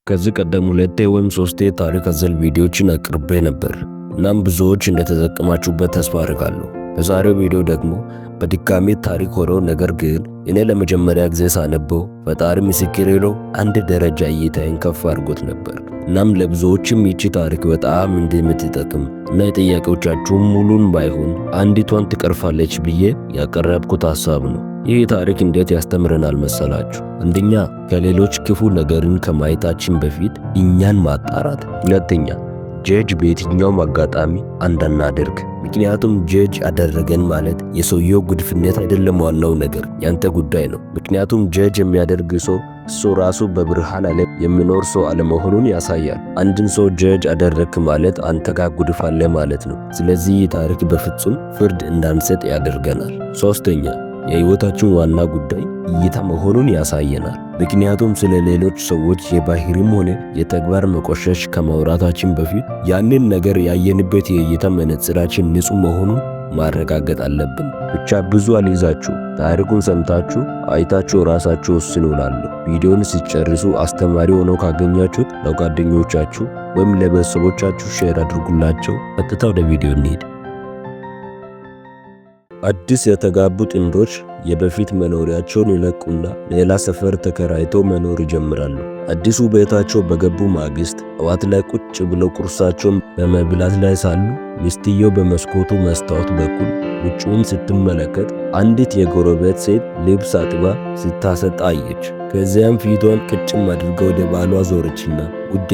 ከዚህ ቀደም ሁለቴ ወይም ሶስቴ ታሪክ አዘል ቪዲዮዎችን አቅርቤ ነበር። እናም ብዙዎች እንደተጠቀማችሁበት ተስፋ አድርጋለሁ። በዛሬው ቪዲዮ ደግሞ በድጋሚ ታሪክ ሆኖ ነገር ግን እኔ ለመጀመሪያ ጊዜ ሳነበው ፈጣሪ ምስክሬ ነው አንድ ደረጃ እይታዬን ከፍ አድርጎት ነበር። እናም ለብዙዎችም ይቺ ታሪክ በጣም እንደምትጠቅም እና የጥያቄዎቻችሁን ሙሉን ባይሆን አንዲቷን ትቀርፋለች ብዬ ያቀረብኩት ሐሳብ ነው። ይህ ታሪክ እንዴት ያስተምረናል መሰላችሁ? አንደኛ፣ ከሌሎች ክፉ ነገርን ከማየታችን በፊት እኛን ማጣራት። ሁለተኛ፣ ጀጅ በየትኛውም አጋጣሚ እንዳናደርግ። ምክንያቱም ጀጅ አደረገን ማለት የሰውየው ጉድፍነት አይደለም፣ ዋናው ነገር ያንተ ጉዳይ ነው። ምክንያቱም ጀጅ የሚያደርግ ሰው እሱ ራሱ በብርሃን ዓለም የሚኖር ሰው አለመሆኑን ያሳያል። አንድን ሰው ጀጅ አደረግክ ማለት አንተ ጋር ጉድፍ አለ ማለት ነው። ስለዚህ ይህ ታሪክ በፍጹም ፍርድ እንዳንሰጥ ያደርገናል። ሶስተኛ፣ የህይወታችን ዋና ጉዳይ እይታ መሆኑን ያሳየናል። ምክንያቱም ስለ ሌሎች ሰዎች የባህሪም ሆነ የተግባር መቆሸሽ ከማውራታችን በፊት ያንን ነገር ያየንበት የእይታ መነጽራችን ንጹህ መሆኑን ማረጋገጥ አለብን። ብቻ ብዙ አልይዛችሁ፣ ታሪኩን ሰምታችሁ አይታችሁ ራሳችሁ ወስኑ እላለሁ። ቪዲዮን ሲጨርሱ አስተማሪ ሆኖ ካገኛችሁት ለጓደኞቻችሁ ወይም ለቤተሰቦቻችሁ share አድርጉላቸው። ቀጥታ ወደ ቪዲዮ እንሂድ። አዲስ የተጋቡ ጥንዶች የበፊት መኖሪያቸውን ይለቁና ሌላ ሰፈር ተከራይተው መኖር ይጀምራሉ። አዲሱ ቤታቸው በገቡ ማግስት ጠዋት ላይ ቁጭ ብለው ቁርሳቸውን በመብላት ላይ ሳሉ ሚስትየው በመስኮቱ መስታወት በኩል ውጭውን ስትመለከት አንዲት የጎረቤት ሴት ልብስ አጥባ ስታሰጣ አየች። ከዚያም ፊቷን ቅጭም አድርጋ ወደ ባሏ ዞረችና ውዴ፣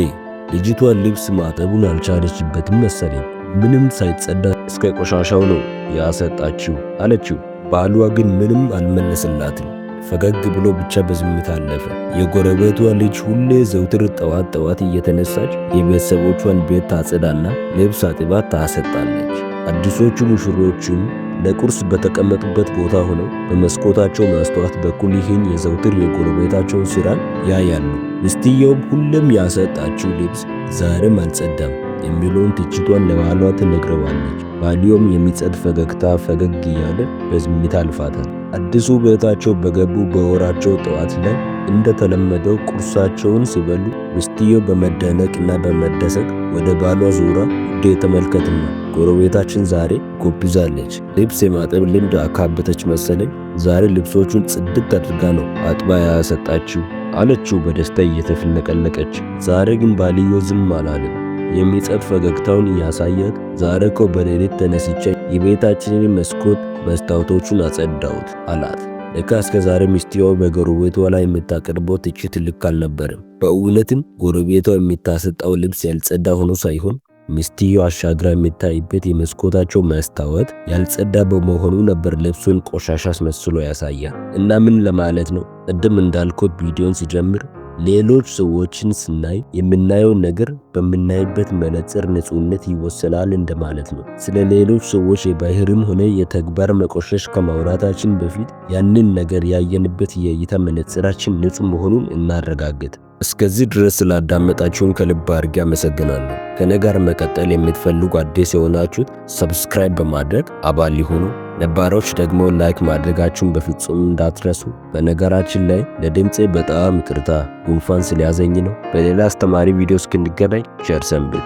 ልጅቷ ልብስ ማጠቡን አልቻለችበትም መሰለኝ፣ ምንም ሳይጸዳ እስከ ቆሻሻው ነው ያሰጣችው አለችው። ባሏ ግን ምንም አልመለስላትም። ፈገግ ብሎ ብቻ በዝምታ አለፈ። የጎረቤቷ ልጅ ሁሌ ዘውትር ጠዋት ጠዋት እየተነሳች የቤተሰቦቿን ቤት ታጸዳና ልብስ አጥባ ታሰጣለች። አዲሶቹ ሙሽሮችም ለቁርስ በተቀመጡበት ቦታ ሆነው በመስኮታቸው መስታወት በኩል ይህን የዘውትር የጎረቤታቸውን ስራን ያያሉ። ሚስትየውም ሁሌም ያሰጣችው ልብስ ዛሬም አልጸዳም የሚለውን ትችቷን ለባሏ ትነግረዋለች። ባልዮም የሚጸድ ፈገግታ ፈገግ እያለ በዝምታ አልፋታል። አዲሱ ቤታቸው በገቡ በወራቸው ጠዋት ላይ እንደተለመደው ቁርሳቸውን ሲበሉ ሚስትየው በመደነቅና በመደሰት ወደ ባሏ ዞራ ውዴ ተመልከትማ፣ ጎረቤታችን ዛሬ ጎብዛለች። ልብስ የማጠብ ልምድ አካበተች መሰለኝ። ዛሬ ልብሶቹን ጽድት አድርጋ ነው አጥባ ያሰጣችው አለችው በደስታ እየተፍለቀለቀች። ዛሬ ግን ባልየው ዝም አላለም። የሚጸድ ፈገግታውን እያሳያት ዛሬ እኮ በሌሊት ተነስቼ የቤታችንን መስኮት መስታወቶቹን አጸዳሁት አላት። ለካ እስከ ዛሬ ሚስትየው በጎረቤቷ ላይ የምታቀርበው ትችት ልክ አልነበረም። በእውነትም ጎረቤቷ የምታሰጣው ልብስ ያልጸዳ ሆኖ ሳይሆን ሚስትየው አሻግራ የምታይበት የመስኮታቸው መስታወት ያልጸዳ በመሆኑ ነበር ልብሱን ቆሻሻ አስመስሎ ያሳያል። እና ምን ለማለት ነው? ቅድም እንዳልኩት ቪዲዮን ሲጀምር ሌሎች ሰዎችን ስናይ የምናየው ነገር በምናይበት መነጽር ንጹህነት ይወሰናል እንደማለት ነው። ስለ ሌሎች ሰዎች የባህሪም ሆነ የተግባር መቆሸሽ ከማውራታችን በፊት ያንን ነገር ያየንበት የእይታ መነጽራችን ንጹህ መሆኑን እናረጋግጥ። እስከዚህ ድረስ ስላዳመጣችሁን ከልብ አድርጌ አመሰግናለሁ። ከኔ ጋር መቀጠል የምትፈልጉ አዲስ የሆናችሁት subscribe በማድረግ አባል ይሁኑ። ነባሮች ደግሞ like ማድረጋችሁን በፍጹም እንዳትረሱ። በነገራችን ላይ ለድምፄ በጣም ይቅርታ፣ ጉንፋን ስለያዘኝ ነው። በሌላ አስተማሪ ቪዲዮ እስክንገናኝ ቸር ሰንብቱ።